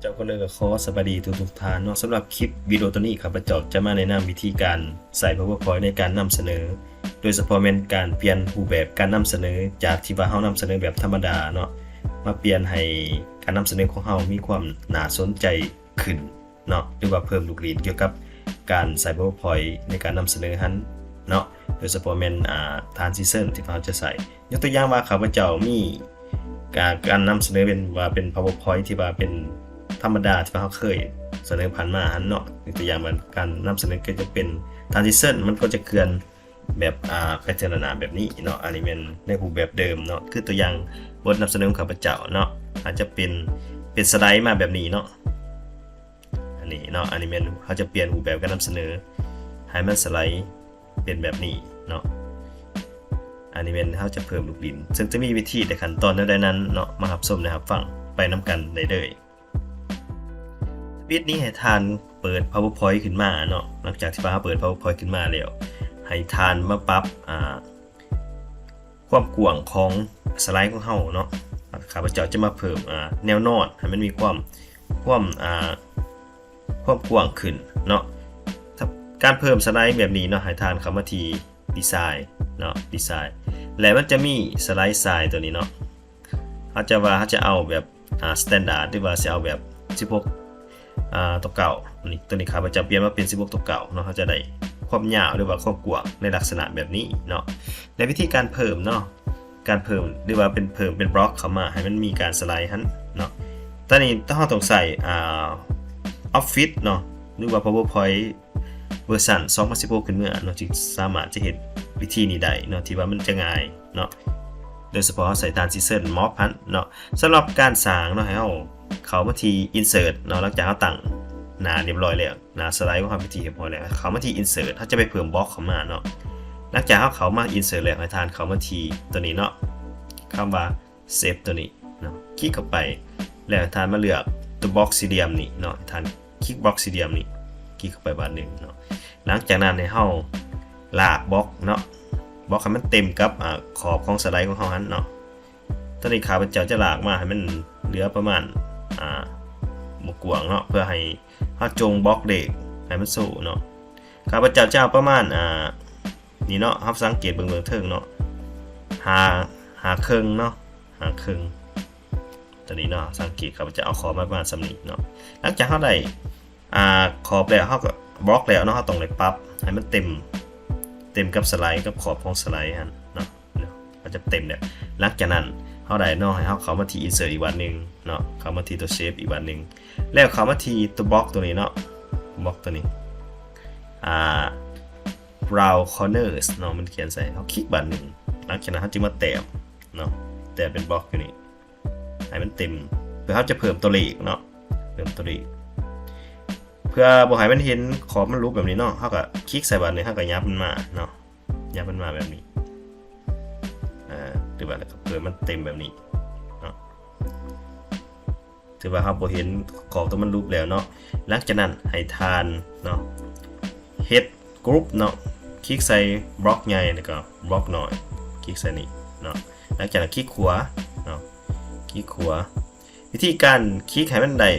ເຈົ້າຄົນເດີ ກໍຂໍສະບາຍດີທຸກໆທ່ານເນາະ. ສຳລັບຄລິບວິດີໂອໂຕນີ້ ຂ້າພະເຈົ້າຈະມາແນະນຳວິທີການໃຊ້ PowerPoint ໃນການນຳສະເໜີ, ໂດຍສະເພາະແມ່ນການປ່ຽນຮູບແບບການນຳສະເໜີ ຈາກທີ່ວ່າເຮົານຳສະເໜີແບບທຳມະດາເນາະ ມາປ່ຽນໃຫ້ການນຳສະເໜີຂອງເຮົາມີຄວາມໜ້າສົນໃຈຂຶ້ນເນາະ ຫຼືວ່າເພີ່ມລູກຫຼິ້ນກ່ຽວກັບການໃຊ້ PowerPoint ໃນການນຳສະເໜີຫັ້ນເນາະ, ໂດຍສະເພາະແມ່ນ ອ່າ transition ທີ່ເຮົາຈະໃຊ້. ຍົກຕົວຢ່າງວ່າ ຂ້າພະເຈົ້າມີການ ການນຳສະເໜີເປັນ ວ່າເປັນ PowerPoint ທີ່ວ່າເປັນທຳມະດາ ທີ່ວ່າເຮົາເຄີຍສະເໜີຜ່ານມາຫັ້ນເນາະ. ຍົກຕົວຢ່າງວ່າ ການນຳສະເໜີກໍຈະເປັນ transition ມັນກໍຈະເຄື່ອນແບບ ອ່າ ໄປເທື່ອໜ້າແບບນີ້ເນາະ. ອັນນີ້ແມ່ນໃນຮູບແບບເດີມເນາະ, ຄືຕົວຢ່າງບົດນຳສະເໜີຂອງຂ້າພະເຈົ້າເນາະ ອາດຈະເປັນ ເປັນສະໄລມາແບບນີ້ເນາະ. ອັນນີ້ເນາະ ອັນນີ້ແມ່ນເຮົາຈະປ່ຽນຮູບແບບການນຳສະເໜີໃຫ້ມັນສະໄລເປັນແບບນີ້ເນາະ. ອັນນີ້ແມ່ນເຮົາຈະເພີ່ມລູກຫຼິ້ນ ເຊິ່ງຈະມີວິທີ ແລະ ຂັ້ນຕອນແນວໃດນັ້ນເນາະ ມາຮັບຊົມ ແລະ ຮັບຟັງໄປນຳກັນໄດ້ເລີຍ. ທຳອິດນີ້ໃຫ້ທ່ານເປີດ PowerPoint ຂຶ້ນມາເນາະ. ຫຼັງຈາກທີ່ວ່າເຮົາເປີດ PowerPoint ຂຶ້ນມາແລ້ວ ໃຫ້ທ່ານມາປັບ ອ່າ ຄວາມກວ້າງຂອງສະໄລຂອງເຮົາເນາະ. ຂ້າພະເຈົ້າຈະມາເພີ່ມ ອ່າ ແນວນອນໃຫ້ມັນມີຄວາມ ຄວາມ ອ່າ ຄວາມກວ້າງຂຶ້ນເນາະ. ການເພີ່ມສະໄລແບບນີ້ເນາະ ໃຫ້ທ່ານເຂົ້າມາທີ່ Design ເນາະ Design ແລະ ມັນຈະມີສະໄລ Size ຕົວນີ້ເນາະ. ເຮົາຈະວ່າເຮົາຈະເອົາແບບ ອ່າ Standard ຫຼືວ່າຊິເອົາແບບ ສິບຫົກ ອ່າ ຕໍ່ເກົ້າ ນີ້ ຕົວນີ້ຂ້າພະເຈົ້າປ່ຽນມາເປັນ ສິບຫົກ ຕໍ່ເກົ້າເນາະ. ເຮົາຈະໄດ້ຄວາມຍາວ ຫຼືວ່າຄວາມກວ້າງໃນລັກສະນະແບບນີ້ເນາະ. ແລະ ວິທີການເພີ່ມເນາະ ການເພີ່ມ ຫຼືວ່າເປັນ ເພີ່ມເປັນບລັອກເຂົ້າມາ ໃຫ້ມັນມີການສະໄລຫັ້ນເນາະ. ຕອນນີ້ເຮົາຕ້ອງໃຊ້ ອ່າ Office ເນາະ ຫຼືວ່າ PowerPoint ເວີຊັນສອງພັນສິບຫົກຂຶ້ນເມືອເນາະ ຈຶ່ງສາມາດຈະເຮັດວິທີນີ້ໄດ້ເນາະ ທີ່ວ່າມັນຈະງ່າຍເນາະ. ໂດຍສະເພາະເຮົາໃຊ້ transition map ຫັ້ນເນາະ. ສຳລັບການສ້າງເນາະ ໃຫ້ເຮົາເຂົ້າມາທີ່ Insert ເນາະ. ຫຼັງຈາກເຮົາຕັ້ງໜ້າຮຽບຮ້ອຍແລ້ວ ໜ້າສະໄລຂອງເຮົາເປັນທີ່ຮຽບຮ້ອຍແລ້ວ ເຂົ້າມາທີ່ Insert ເຮົາຈະໄປເພີ່ມບລັອກເຂົ້າມາເນາະ. ຫຼັງຈາກເຮົາເຂົ້າມາ Insert ແລ້ວ ໃຫ້ທ່ານເຂົ້າມາທີ່ຕົວນີ້ເນາະ ຄຳວ່າ Shape ຕົວນີ້ເນາະ ຄລິກເຂົ້າໄປ ແລ້ວທ່ານມາເລືອກຕົວບລັອກສີ່ຫຼ່ຽມນີ້ເນາະ. ທ່ານຄລິກບລັອກສີ່ຫຼ່ຽມນີ້ ຄລິກເຂົ້າໄປບາດໜຶ່ງເນາະ. ຫຼັງຈາກນັ້ນໃຫ້ເຮົາລາກບລັອກເນາະ ບລັອກໃຫ້ມັນເຕັມກັບ ອ່າ ຂອບຂອງສະໄລຂອງເຮົາຫັ້ນເນາະ. ຕອນນີ້ຂ້າພະເຈົ້າຈະລາກມາໃຫ້ມັນເຫຼືອປະມານ ອ່າ ບໍ່ກວ້າງເນາະ ເພື່ອໃຫ້ເຮົາຈົ່ງບລັອກເລກໃຫ້ມັນໂຊເນາະ. ຂ້າພະເຈົ້າຈະເອົາປະມານ ອ່າ ນີ້ເນາະ ເຮົາສັງເກດເບິ່ງເບື້ອງເທິງເນາະ ຫ້າ ຫ້າເຄິ່ງເນາະ ຫ້າເຄິ່ງ ຕົວນີ້ເນາະ. ສັງເກດ ຂ້າພະເຈົ້າເອົາຂອບມາປະມານສ່ຳນີ້ເນາະ. ຫຼັງຈາກເຮົາໄດ້ ອ່າ ຂອບແລ້ວ ເຮົາກໍບລັອກແລ້ວເນາະ ເຮົາຕ້ອງໄດ້ປັບໃຫ້ມັນເຕັມ ເຕັມກັບສະໄລ ກັບຂອບຂອງສະໄລຫັ້ນເນາະ ເຮົາຈະເຕັມແລ້ວ. ຫຼັງຈາກນັ້ນເຮົາໄດ້ເນາະ ໃຫ້ເຮົາເຂົ້າມາທີ່ Insert ອີກບາດໜຶ່ງເນາະ ເຂົ້າມາທີ່ຕົວ Shape ອີກບາດໜຶ່ງ ແລ້ວເຂົ້າມາທີ່ຕົວບລັອກຕົວນີ້ເນາະ ບລັອກຕົວນີ້ ອ່າ Round Corners ເນາະ ມັນຂຽນໃສ່ ເຮົາຄລິກບາດໜຶ່ງ. ຫຼັງຈາກນັ້ນເຮົາຈຶ່ງມາແຕ້ມເນາະ ແຕ້ມເປັນບລັອກຢູ່ນີ້ ໃຫ້ມັນເຕັມ ເພື່ອເຮົາຈະເພີ່ມຕົວເລກເນາະ ເພີ່ມຕົວເລກ ເພື່ອບໍ່ໃຫ້ມັນເຫັນຂອບມັນຫຼຸດແບບນີ້ເນາະ. ເຮົາກໍຄລິກໃສ່ບາດນີ້ ເຮົາກໍຫຍັບມັນມາເນາະ ຫຍັບມັນມາແບບນີ້ ອ່າ ຖືວ່າແລ້ວກໍເພີ່ມມັນເຕັມແບບນີ້ເນາະ. ຖືວ່າເຮົາບໍ່ເຫັນຂອບຕົວມັນຫຼຸດແລ້ວເນາະ. ຫຼັງຈາກນັ້ນໃຫ້ທ່ານເນາະ ເຮັດ Group ເນາະ ຄລິກໃສ່ບລັອກໃຫຍ່ ແລ້ວກໍບລັອກນ້ອຍ ຄລິກໃສ່ນີ້ເນາະ. ຫຼັງຈາກນັ້ນຄລິກຂວາເນາະ ຄລິກຂວາ. ວິທີການຄລິກໃຫ້ມັນໄດ້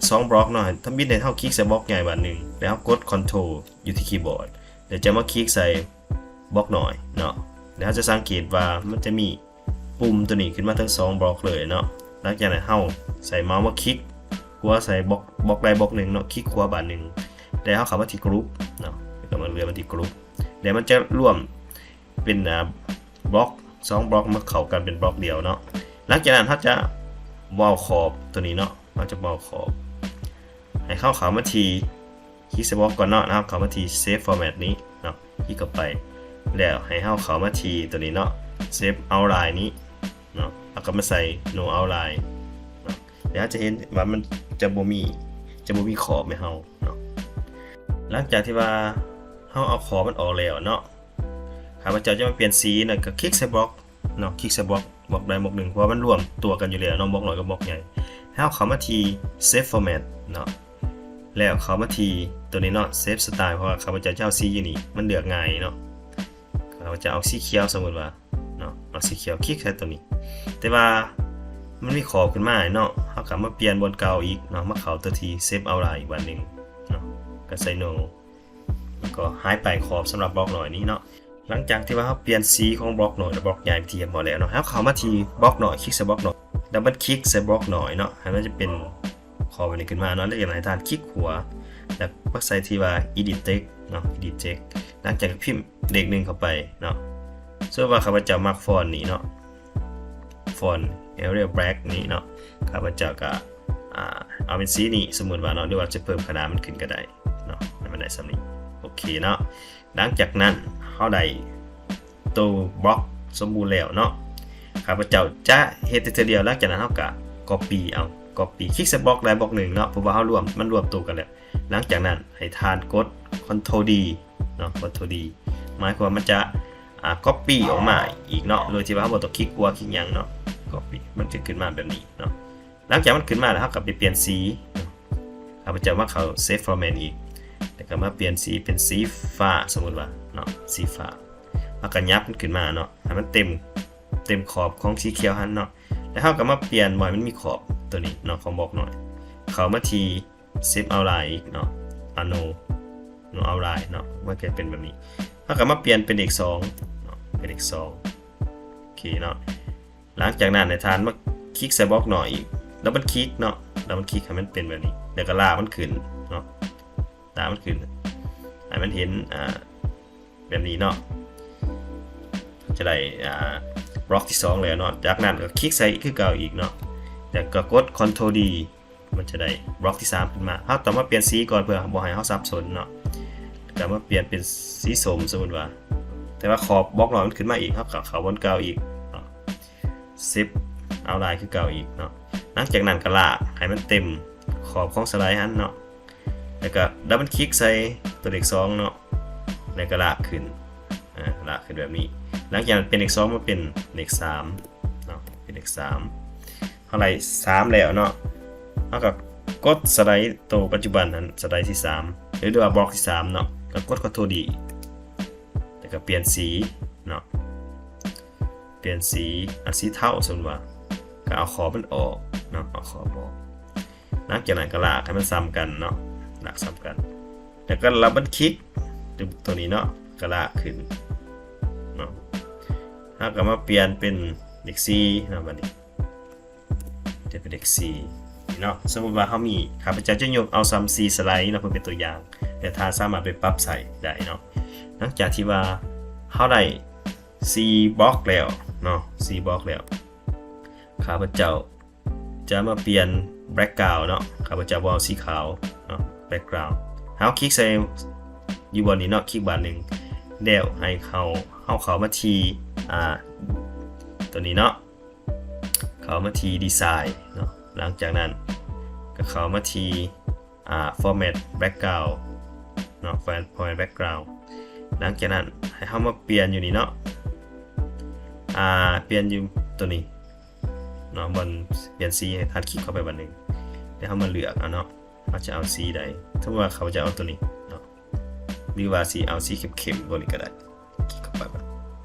ສອງບລັອກເນາະ ທຳອິດໃຫ້ເຮົາຄລິກໃສ່ບລັອກໃຫຍ່ບາດໜຶ່ງ ແລ້ວເຮົາກົດ Control ຢູ່ທີ່ຄີບອດ ແລ້ວຈະມາຄລິກໃສ່ບລັອກນ້ອຍເນາະ. ແລ້ວເຮົາຈະສັງເກດວ່າມັນຈະມີປຸ່ມຕົວນີ້ຂຶ້ນມາທັງສອງບລັອກເລີຍເນາະ. ຫຼັງຈາກນັ້ນເຮົາໃຊ້ເມົາສ໌ມາຄລິກຂວາໃສ່ບລັອກ ບລັອກໃດບລັອກໜຶ່ງເນາະ ຄລິກຂວາບາດໜຶ່ງ ແລ້ວເຮົາເຂົ້າມາທີ່ Group ເນາະ ແລ້ວກໍມາເລືອກມາທີ່ Group ແລ້ວມັນຈະລວມ ເປັນ ອ່າ ບລັອກ ສອງບລັອກມາເຂົ້າກັນເປັນບລັອກດຽວເນາະ. ຫຼັງຈາກນັ້ນເຮົາຈະບໍ່ເອົາຂອບຕົວນີ້ເນາະ ເຮົາຈະບໍ່ເອົາຂອບ ໃຫ້ເຮົາເຂົ້າມາທີ່ ຄລິກໃສ່ບລັອກກ່ອນເນາະ ແລ້ວເຂົ້າມາທີ່ Shape Format ນີ້ເນາະ ຄລິກເຂົ້າໄປ ແລ້ວໃຫ້ເຮົາເຂົ້າມາທີ່ຕົວນີ້ເນາະ Shape Outline ນີ້ເນາະ ເຮົາກໍມາໃສ່ No Outline ເນາະ. ແລ້ວເຮົາຈະເຫັນວ່າມັນຈະບໍ່ມີ ຈະບໍ່ມີຂອບໃຫ້ເຮົາເນາະ. ຫຼັງຈາກທີ່ວ່າເຮົາເອົາຂອບມັນອອກແລ້ວເນາະ ຂ້າພະເຈົ້າຈະມາປ່ຽນສີເນາະ ກໍຄລິກໃສ່ບລັອກເນາະ ຄລິກໃສ່ບລັອກ ບລັອກໃດບລັອກໜຶ່ງ ເພາະວ່າມັນລວມຕົວກັນຢູ່ແລ້ວເນາະ ບລັອກນ້ອຍກັບບລັອກໃຫຍ່. ໃຫ້ເຮົາເຂົ້າມາທີ່ Shape Format ເນາະ ແລ້ວເຂົ້າມາທີ່ຕົວນີ້ເນາະ Shape Style ເພາະວ່າຂ້າພະເຈົ້າຈະເອົາສີຢູ່ນີ້ ມັນເລືອກງ່າຍເນາະ. ຂ້າພະເຈົ້າເອົາສີຂຽວ ສົມມຸດວ່າເນາະ ເອົາສີຂຽວ ຄລິກໃສ່ຕົວນີ້ ແຕ່ວ່າ ມັນມີຂອບຂຶ້ນມາເນາະ ເຮົາກໍມາປ່ຽນບ່ອນເກົ່າອີກເນາະ ມາເຂົ້າຕົວທີ່ Shape Outline ອີກບາດໜຶ່ງເນາະ ກໍໃສ່ No ແລ້ວກໍຫາຍໄປຂອບສຳລັບບລັອກນ້ອຍນີ້ເນາະ. ຫຼັງຈາກທີ່ວ່າເຮົາປ່ຽນສີຂອງບລັອກນ້ອຍ ແລະ ບລັອກໃຫຍ່ເປັນທີ່ຮຽບຮ້ອຍແລ້ວເນາະ ເຮົາເຂົ້າມາທີ່ບລັອກນ້ອຍ ຄລິກໃສ່ບລັອກນ້ອຍ ດັບເບິນຄລິກໃສ່ບລັອກນ້ອຍເນາະ ໃຫ້ມັນຈະເປັນຂອບແບບນີ້ຂຶ້ນມາເນາະ. ແລ້ວຈາກນັ້ນໃຫ້ທ່ານຄລິກຂວາ ແລ້ວມາໃສ່ທີ່ວ່າ Edit Text ເນາະ Edit Text ຫຼັງຈາກກໍພິມເລກໜຶ່ງເຂົ້າໄປເນາະ. ສົມມຸດວ່າຂ້າພະເຈົ້າມັກຟອນນີ້ເນາະ ຟອນ Arial Black ນີ້ເນາະ ຂ້າພະເຈົ້າກໍ ອ່າ ເອົາເປັນສີນີ້ ສົມມຸດວ່າເນາະ ຫຼືວ່າຈະເພີ່ມຂະໜາດມັນຂຶ້ນກໍໄດ້ເນາະ ໃຫ້ມັນໄດ້ສ່ຳນີ້ ໂອເຄເນາະ. ຫຼັງຈາກນັ້ນເຮົາໄດ້ໂຕບລັອກສົມບູນແລ້ວເນາະ ຂ້າພະເຈົ້າຈະເຮັດແຕ່ເທື່ອດຽວ. ຫຼັງຈາກນັ້ນເຮົາກໍ Copy ເອົາ Copy ຄລິກໃສ່ບລັອກໃດບລັອກໜຶ່ງເນາະ ເພາະວ່າເຮົາລວມ ມັນລວມໂຕກັນແລ້ວ. ຫຼັງຈາກນັ້ນໃຫ້ທ່ານກົດ Ctrl D ເນາະ Ctrl D ໝາຍຄວາມວ່າມັນຈະ ອ່າ Copy ອອກມາອີກເນາະ ໂດຍທີ່ວ່າເຮົາບໍ່ຕ້ອງຄລິກຂວາຄລິກຫຍັງເນາະ Copy ມັນຈະຂຶ້ນມາແບບນີ້ເນາະ. ຫຼັງຈາກມັນຂຶ້ນມາແລ້ວ ເຮົາກໍໄປປ່ຽນສີເນາະ ຂ້າພະເຈົ້າມາເຂົ້າ Shape Format ອີກ ແລ້ວກໍມາປ່ຽນສີເປັນສີຟ້າ ສົມມຸດວ່າເນາະ ສີຟ້າ ເຮົາກໍຫຍັບມັນຂຶ້ນມາເນາະ ໃຫ້ມັນເຕັມ ເຕັມຂອບຂອງສີຂຽວຫັ້ນເນາະ. ແລ້ວເຮົາກໍມາປ່ຽນ ບໍ່ໃຫ້ມັນມີຂອບຕົວນີ້ເນາະ ຂອງບລັອກນ້ອຍ ເຂົ້າມາທີ່ Shape Outline ອີກເນາະ ອ່າ No No Outline ເນາະ ມັນກໍເປັນແບບນີ້. ເຮົາກໍມາປ່ຽນເປັນເລກສອງເນາະ ເປັນເລກສອງ ໂອເຄເນາະ. ຫຼັງຈາກນັ້ນໃຫ້ທ່ານມາຄລິກໃສ່ບລັອກນ້ອຍອີກ ດັບເບິນຄລິກເນາະ ດັບເບິນຄລິກໃຫ້ມັນເປັນແບບນີ້ ແລ້ວກໍລາກມັນຂຶ້ນເນາະ ລາກມັນຂຶ້ນ ໃຫ້ມັນເຫັນ ອ່າ ແບບນີ້ເນາະ ຈະໄດ້ ອ່າ ບລັອກທີສອງແລ້ວເນາະ. ຈາກນັ້ນກໍຄລິກໃສ່ຄືເກົ່າອີກເນາະ ແລ້ວກໍກົດ Ctrl D ມັນຈະໄດ້ບລັອກທີສາມຂຶ້ນມາ. ເຮົາຕ້ອງມາປ່ຽນສີກ່ອນ ເພື່ອບໍ່ໃຫ້ເຮົາສັບສົນເນາະ ກໍມາປ່ຽນເປັນສີສົ້ມ ສົມມຸດວ່າ ແຕ່ວ່າຂອບບລັອກນ້ອຍມັນຂຶ້ນມາອີກ ເຮົາກໍເຂົ້າບ່ອນເກົ່າອີກເນາະ Shape Outline ຄືເກົ່າອີກເນາະ. ຫຼັງຈາກນັ້ນກໍລາກໃຫ້ມັນເຕັມຂອບຂອງສະໄລຫັ້ນເນາະ ແລ້ວກໍດັບເບິນຄລິກໃສ່ຕົວເລກສອງເນາະ ແລ້ວກໍລາກຂຶ້ນ ອ່າ ລາກຂຶ້ນແບບນີ້. ຫຼັງຈາກນັ້ນປ່ຽນເລກສອງມາເປັນເລກສາມເນາະ ເປັນເລກສາມ. ເຮົາໄດ້ສາມແລ້ວເນາະ ເຮົາກໍກົດສະໄລໂຕປັດຈຸບັນຫັ້ນ ສະໄລທີສາມ ຫຼືວ່າບລັອກທີສາມເນາະ ກໍກົດ Ctrl D ແລ້ວກໍປ່ຽນສີເນາະ ປ່ຽນສີ ອ່າ ສີເທົາ ສົມມຸດວ່າ ກໍເອົາຂອບມັນອອກເນາະ ເອົາຂອບອອກ. ຫຼັງຈາກນັ້ນກໍລາກໃຫ້ມັນສ່ຳກັນເນາະ ລາກສ່ຳກັນ ແລ້ວກໍດັບເບິນຄລິກຕົວນີ້ເນາະ ກໍລາກຂຶ້ນເນາະ. ເຮົາກໍມາປ່ຽນເປັນເລກສີ່ເນາະ ບັດນີ້ຈະເປັນເລກສີ່ເນາະ. ສົມມຸດວ່າເຮົາມີ ຂ້າພະເຈົ້າຈະຍົກເອົາສ່ຳສີ່ສະໄລເນາະ ເພື່ອເປັນຕົວຢ່າງ ແລະ ທ່ານສາມາດໄປປັບໃຊ້ໄດ້ເນາະ. ຫຼັງຈາກທີ່ວ່າເຮົາໄດ້ສີ່ບລັອກແລ້ວເນາະ ສີ່ບລັອກແລ້ວ ຂ້າພະເຈົ້າຈະມາປ່ຽນ background ເນາະ ຂ້າພະເຈົ້າບໍ່ເອົາສີຂາວເນາະ background. ເຮົາຄລິກໃສ່ຢູ່ບ່ອນນີ້ເນາະ ຄລິກບາດໜຶ່ງ ແລ້ວໃຫ້ເຮົາ ເຮົາເຂົ້າມາທີ່ ອ່າ ຕົວນີ້ເນາະ ເຂົ້າມາທີ່ Design ເນາະ. ຫຼັງຈາກນັ້ນກໍເຂົ້າມາທີ່ ອ່າ Format Background ເນາະ Format Background. ຫຼັງຈາກນັ້ນໃຫ້ເຮົາມາປ່ຽນຢູ່ນີ້ເນາະ ອ່າ ປ່ຽນຢູ່ຕົວນີ້ເນາະ ບ່ອນປ່ຽນສີ ໃຫ້ທ່ານຄລິກເຂົ້າໄປບາດໜຶ່ງ ແລ້ວເຮົາມາເລືອກເອົາເນາະ ເຮົາຈະເອົາສີໃດ. ສົມມຸດວ່າຂ້າພະເຈົ້າເອົາຕົວນີ້ເນາະ ຫຼືວ່າຊິເອົາສີເຂັ້ມໆ ຕົວນີ້ກໍໄດ້ ຄລິກເຂົ້າໄປ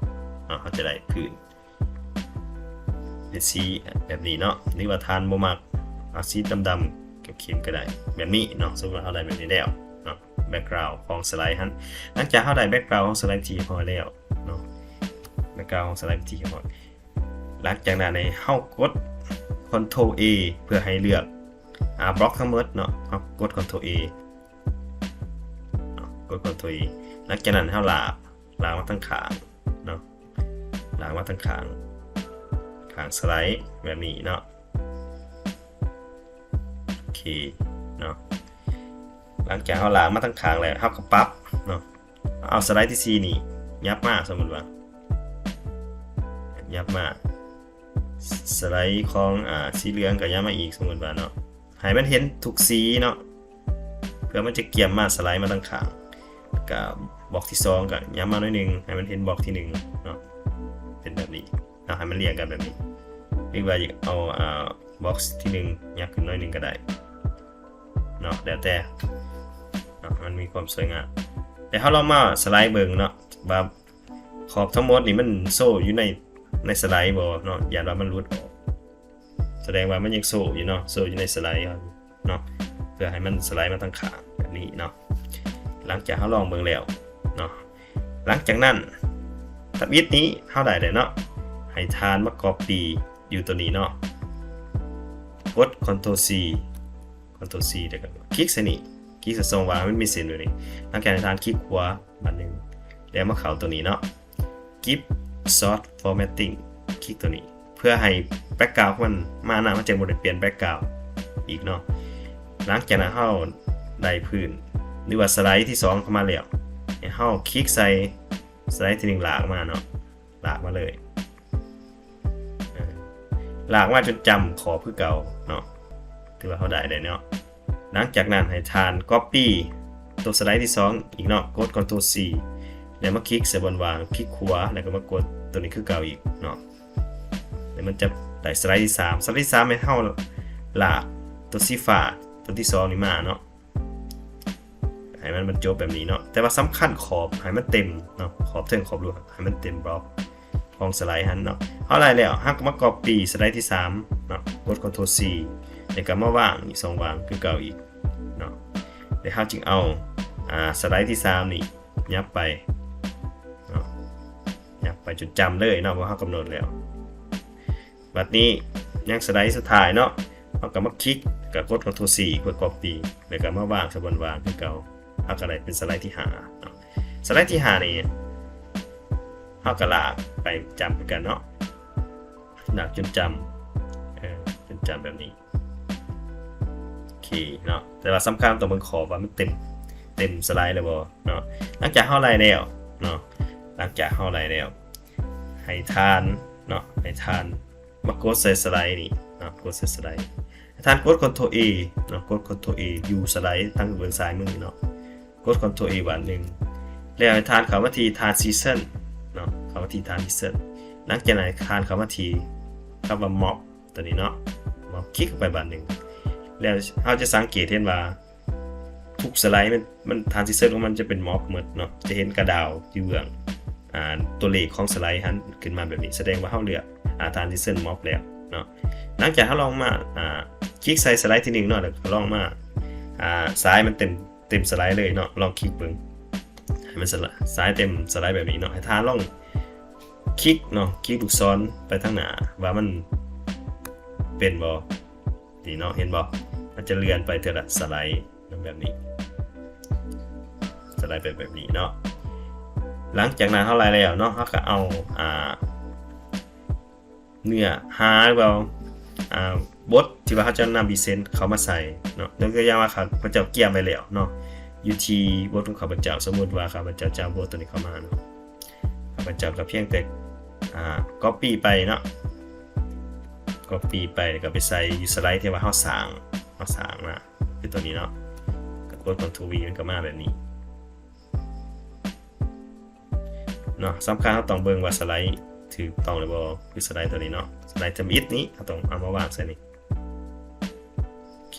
ເຮົາຈະໄດ້ພື້ນ ເປັນສີແບບນີ້ເນາະ ຫຼືວ່າທ່ານບໍ່ມັກ ເອົາສີດຳໆ ເຂັ້ມໆ ກໍໄດ້ ແບບນີ້ເນາະ. ສົມມຸດວ່າເຮົາໄດ້ແບບນີ້ແລ້ວເນາະ background ຂອງສະໄລຫັ້ນ. ຫຼັງຈາກເຮົາໄດ້ background ຂອງສະໄລທີ່ຮຽບຮ້ອຍແລ້ວເນາະ background ຂອງສະໄລທີ່ຮຽບຮ້ອຍ ຫຼັງຈາກນັ້ນໃຫ້ເຮົາກົດ Ctrl A ເພື່ອໃຫ້ເລືອກ ອ່າ ບລັອກທັງໝົດເນາະ ເຮົາກົດ Ctrl A ເນາະ ກົດ Ctrl A. ຫຼັງຈາກນັ້ນເຮົາລາກ ລາກມາທາງຂ້າງເນາະ ລາກມາທາງຂ້າງ ຂ້າງສະໄລແບບນີ້ເນາະ ໂອເຄເນາະ. ຫຼັງຈາກເຮົາລາກມາທາງຂ້າງແລ້ວ ເຮົາກໍປັບເນາະ ເອົາສະໄລທີສີ່ນີ້ຫຍັບມາ ສົມມຸດວ່າຫຍັບມາ ສະໄລຂອງ ອ່າ ສີເຫຼືອງກໍຫຍັບມາອີກ ສົມມຸດວ່າເນາະ ໃຫ້ມັນເຫັນທຸກສີເນາະ ເພື່ອມັນຈະກຽມມາສະໄລມາທາງຂ້າງ. ກະບລັອກທີສອງກະຫຍັບມາໜ້ອຍໜຶ່ງ ໃຫ້ມັນເຫັນບລັອກທີໜຶ່ງເນາະ ເປັນແບບນີ້ເນາະ ໃຫ້ມັນລຽງກັນແບບນີ້ ຫຼືວ່າຢາກເອົາ ອ່າ ບລັອກທີໜຶ່ງຫຍັບຂຶ້ນໜ້ອຍໜຶ່ງກໍໄດ້ເນາະ ແລ້ວແຕ່ເນາະ ໃຫ້ມັນມີຄວາມສວຍງາມ. ແຕ່ເຮົາລອງມາສະໄລເບິ່ງເນາະ ວ່າຂອບທັງໝົດນີ້ມັນໂຊຢູ່ໃນ ໃນສະໄລບໍ່ເນາະ ຢ້ານວ່າມັນຫຼຸດອອກ. ສະແດງວ່າມັນຍັງໂຊຢູ່ເນາະ ໂຊຢູ່ໃນສະໄລເຮົາເນາະ ເພື່ອໃຫ້ມັນສະໄລມາທາງຂ້າງແບບນີ້ເນາະ. ຫຼັງຈາກເຮົາລອງເບິ່ງແລ້ວເນາະ ຫຼັງຈາກນັ້ນ ທຳອິດນີ້ເຮົາໄດ້ແລ້ວເນາະ ໃຫ້ທ່ານມາກັອບປີ້ຢູ່ໂຕນີ້ເນາະ ກົດ Ctrl C Ctrl C ແລ້ວກໍຄລິກໃສ່ນີ້ ຄລິກໃສ່ຊ່ອງວ່າງ ມັນມີເສັ້ນຢູ່ນີ້. ຫຼັງຈາກນັ້ນທ່ານຄລິກຂວາບາດໜຶ່ງ ແລ້ວມາເຂົ້າໂຕນີ້ເນາະ Grid Source Formatting ຄລິກໂຕນີ້ ເພື່ອໃຫ້ background ຂອງມັນມານຳ ມັນຈະບໍ່ໄດ້ປ່ຽນ background ອີກເນາະ. ຫຼັງຈາກນັ້ນເຮົາໄດ້ພື້ນ ຫຼືວ່າສະໄລທີສອງເຂົ້າມາແລ້ວ ໃຫ້ເຮົາຄລິກໃສ່ສະໄລທີໜຶ່ງ ລາກມາເນາະ ລາກມາເລີຍ ເອີ ລາກມາຈົນຈຳຂອບຄືເກົ່າເນາະ ຖືວ່າເຮົາໄດ້ແລ້ວເນາະ. ຫຼັງຈາກນັ້ນໃຫ້ທ່ານກັອບປີ້ໂຕສະໄລທີສອງອີກເນາະ ກົດ Ctrl C ແລ້ວມາຄລິກໃສ່ບ່ອນວ່າງ ຄລິກຂວາ ແລ້ວກໍມາກົດໂຕນີ້ຄືເກົ່າອີກເນາະ ແລ້ວມັນຈະໄດ້ສະໄລທີສາມ. ສະໄລທີສາມໃຫ້ເຮົາລາກໂຕສີຟ້າໂຕທີສອງນີ້ມາເນາະ ໃຫ້ມັນບັນຈົບແບບນີ້ເນາະ ແຕ່ວ່າສຳຄັນຂອບໃຫ້ມັນເຕັມເນາະ ຂອບເທິງຂອບລຸ່ມໃຫ້ມັນເຕັມບລັອກຂອງສະໄລຫັ້ນເນາະ. ເຮົາໄດ້ແລ້ວ ເຮົາກໍມາກັອບປີ້ສະໄລທີສາມເນາະ ກົດ Ctrl C ແລ້ວກໍມາວາງອີກຊ່ອງວ່າງຄືເກົ່າອີກເນາະ ແລ້ວເຮົາຈຶ່ງເອົາ ອາ ສະໄລທີສາມນີ້ຫຍັບໄປເນາະ ຫຍັບໄປຈົນຈຳເລີຍເນາະ ເພາະເຮົາກຳນົດແລ້ວ. ບັດນີ້ຍັງສະໄລສຸດທ້າຍເນາະ ເຮົາກໍມາຄລິກ ກໍກົດ Ctrl C ເພື່ອກັອບປີ້ ແລ້ວກໍມາວາງໃສ່ບ່ອນວ່າງຄືເກົ່າ ເຮົາກໍໄດ້ເປັນສະໄລທີຫ້າເນາະ. ສະໄລທີຫ້ານີ້ ເຮົາກໍລາກໄປຈຳຄືກັນເນາະ ລາກຈົນຈຳ ເອີ ຈົນຈຳແບບນີ້ ໂອເຄເນາະ. ແຕ່ວ່າສຳຄັນຕ້ອງເບິ່ງຂອບວ່າມັນເຕັມ ເຕັມສະໄລແລ້ວບໍ່ເນາະ. ຫຼັງຈາກເຮົາໄດ້ແລ້ວເນາະ ຫຼັງຈາກເຮົາໄດ້ແລ້ວ ໃຫ້ທ່ານເນາະ ໃຫ້ທ່ານມາກົດໃສ່ສະໄລນີ້ເນາະ ກົດໃສ່ສະໄລ ທ່ານກົດ Ctrl A ເນາະ ກົດ Ctrl A ຢູ່ສະໄລທາງເບື້ອງຊ້າຍມືເນາະ ກົດ Ctrl A ບາດໜຶ່ງ ແລ້ວໃຫ້ທ່ານເຂົ້າມາທີ່ Transition ເນາະ ເຂົ້າມາທີ່ Transition. ຫຼັງຈາກນັ້ນທ່ານເຂົ້າມາທີ່ຄຳວ່າ Move ຕົວນີ້ເນາະ Move ຄລິກເຂົ້າໄປບາດໜຶ່ງ ແລ້ວເຮົາຈະສັງເກດເຫັນວ່າ ທຸກສະໄລມັນ ມັນ transition ຂອງມັນຈະເປັນ move ໝົດເນາະ ຈະເຫັນກະດາວຢູ່ເບື້ອງ ອ່າ ຕົວເລກຂອງສະໄລຫັ້ນຂຶ້ນມາແບບນີ້ ສະແດງວ່າເຮົາເລືອກ ອ່າ transition move ແລ້ວເນາະ. ຫຼັງຈາກເຮົາລອງມາ ອ່າ ຄລິກໃສ່ສະໄລທີໜຶ່ງເນາະ ແລ້ວກໍລອງມາ ອ່າ ສາຍມັນເຕັມ ເຕັມສະໄລເລີຍເນາະ ລອງຄລິກເບິ່ງ ໃຫ້ມັນສະໄລ ສາຍເຕັມສະໄລແບບນີ້ເນາະ. ໃຫ້ທ່ານລອງຄລິກເນາະ ຄລິກລູກສອນໄປທາງໜ້າວ່າມັນເປັນບໍ່ ນີ້ເນາະ ເຫັນບໍ່ ມັນຈະເລື່ອນໄປເທື່ອລະສະໄລແບບນີ້ ສະໄລໄປແບບນີ້ເນາະ. ຫຼັງຈາກນັ້ນເຮົາໄດ້ແລ້ວເນາະ ເຮົາກໍເອົາ ອ່າ ເນື້ອຫາ ຫຼືວ່າ ອ່າ ບົດທີ່ວ່າເຮົາຈະນຳ present ເຂົ້າມາໃສ່ເນາະ. ຍົກຕົວຢ່າງວ່າຂ້າພະເຈົ້າກຽມໄວ້ແລ້ວເນາະ ຢູ່ທີ່ບົດຂອງຂ້າພະເຈົ້າ ສົມມຸດວ່າຂ້າພະເຈົ້າຈະເອົາບົດຕົວນີ້ເຂົ້າມາເນາະ ຂ້າພະເຈົ້າກໍພຽງແຕ່ ອ່າ copy ໄປເນາະ copy ໄປ ແລ້ວກໍໄປໃສ່ຢູ່ສະໄລທີ່ວ່າເຮົາສ້າງ ເຮົາສ້າງມາ ຄືຕົວນີ້ເນາະ ກໍກົດ Ctrl V ມັນກໍມາແບບນີ້ເນາະ. ສຳຄັນເຮົາຕ້ອງເບິ່ງວ່າສະໄລຖືກຕ້ອງຫຼືບໍ່ ຄືສະໄລຕົວນີ້ເນາະ ສະໄລທຳອິດນີ້ ເຮົາຕ້ອງເອົາມາວາງໃສ່ນີ້ ໂອເຄ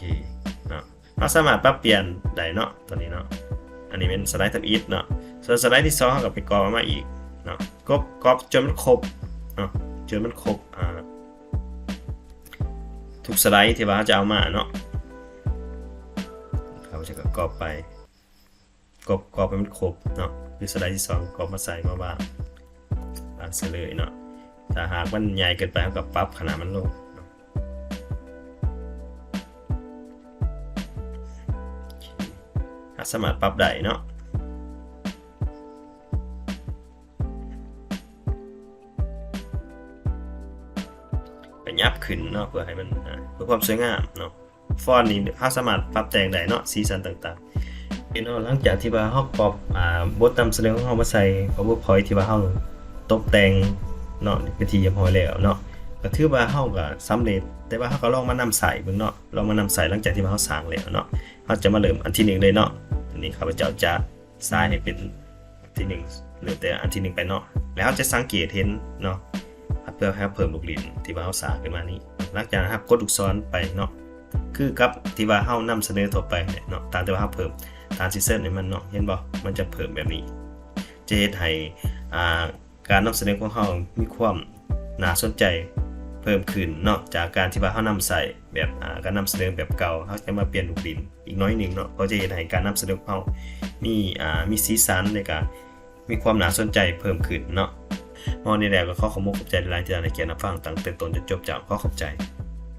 ເນາະ. ເຮົາສາມາດປັບປ່ຽນໄດ້ເນາະ ຕົວນີ້ເນາະ ອັນນີ້ແມ່ນສະໄລທຳອິດເນາະ. ສ່ວນສະໄລທີສອງ ເຮົາກໍໄປກອບເອົາມາອີກເນາະ ກອບ ກອບຈົນມັນຄົບເນາະ ຈົນມັນຄົບ ອ່າ ທຸກສະໄລທີ່ວ່າເຮົາຈະເອົາມາເນາະ. ເຮົາຈະກອບໄປ ກອບ ກອບໃຫ້ມັນຄົບເນາະ ຫຼືສະໄລທີສອງ ກອບມາໃສ່ມາວາງ ວາງໃສ່ເລີຍເນາະ. ຖ້າຫາກມັນໃຫຍ່ເກີນໄປ ເຮົາກໍປັບຂະໜາດມັນລົງເນາະ. ເຮົາສາມາດປັບໄດ້ເນາະ ກະຫຍັບຂຶ້ນເນາະ ເພື່ອໃຫ້ມັນ ອ່າ ເພື່ອຄວາມສວຍງາມເນາະ. ຟອນນີ້ເຮົາສາມາດປັບແຕ່ງໄດ້ເນາະ ສີສັນຕ່າງໆ ເນາະ. ຫຼັງຈາກທີ່ວ່າເຮົາກອບ ອ່າ ບົດນຳສະເໜີຂອງເຮົາມາໃສ່ PowerPoint ທີ່ວ່າເຮົາຕົກແຕ່ງເນາະ ເປັນທີ່ຮຽບຮ້ອຍແລ້ວເນາະ ກໍຖືວ່າເຮົາກໍສຳເລັດ. ແຕ່ວ່າເຮົາກໍລອງມານຳໃຊ້ເບິ່ງເນາະ ລອງມານຳໃຊ້ຫຼັງຈາກທີ່ວ່າເຮົາສ້າງແລ້ວເນາະ. ເຮົາຈະມາເລີ່ມອັນທີໜຶ່ງເລີຍເນາະ. ອັນນີ້ຂ້າພະເຈົ້າຈະ ສາຍໃຫ້ເປັນທີໜຶ່ງ ເລີ່ມແຕ່ອັນທີໜຶ່ງໄປເນາະ ແລ້ວເຮົາຈະສັງເກດເຫັນເນາະ ເພື່ອໃຫ້ເຮົາເພີ່ມລູກຫຼິ້ນທີ່ວ່າເຮົາສ້າງຂຶ້ນມານີ້. ຫຼັງຈາກນັ້ນເຮົາກົດລູກສອນໄປເນາະ ຄືກັບທີ່ວ່າເຮົານຳສະເໜີທົ່ວໄປເນາະ ຕາມທີ່ວ່າເຮົາເພີ່ມ transition ໃຫ້ມັນເນາະ ເຫັນບໍ່ ມັນຈະເພີ່ມແບບນີ້ ຈະເຮັດໃຫ້ ອ່າ ການນຳສະເໜີຂອງເຮົາມີຄວາມໜ້າສົນໃຈ ເພີ່ມຂຶ້ນເນາະ ຈາກການທີ່ວ່າເຮົານຳໃຊ້ແບບ ອ່າ ການນຳສະເໜີແບບເກົ່າ ເຮົາຈະມາປ່ຽນຮູບຫຼິ້ນອີກໜ້ອຍໜຶ່ງເນາະ ກໍຈະເຮັດໃຫ້ການນຳສະເໜີຂອງເຮົາມີ ອ່າ ມີສີສັນ ແລະກະມີຄວາມໜ້າສົນໃຈເພີ່ມຂຶ້ນເນາະ. ເວົ້ານີ້ແລ້ວກໍຂໍຂອບອົກຂອບໃຈຫຼາຍໆ ທີ່ທ່ານໄດ້ກຽມຮັບຟັງຕັ້ງແຕ່ຕົ້ນຈົນຈົບ. ເຈົ້າ ຂໍຂອບໃຈ.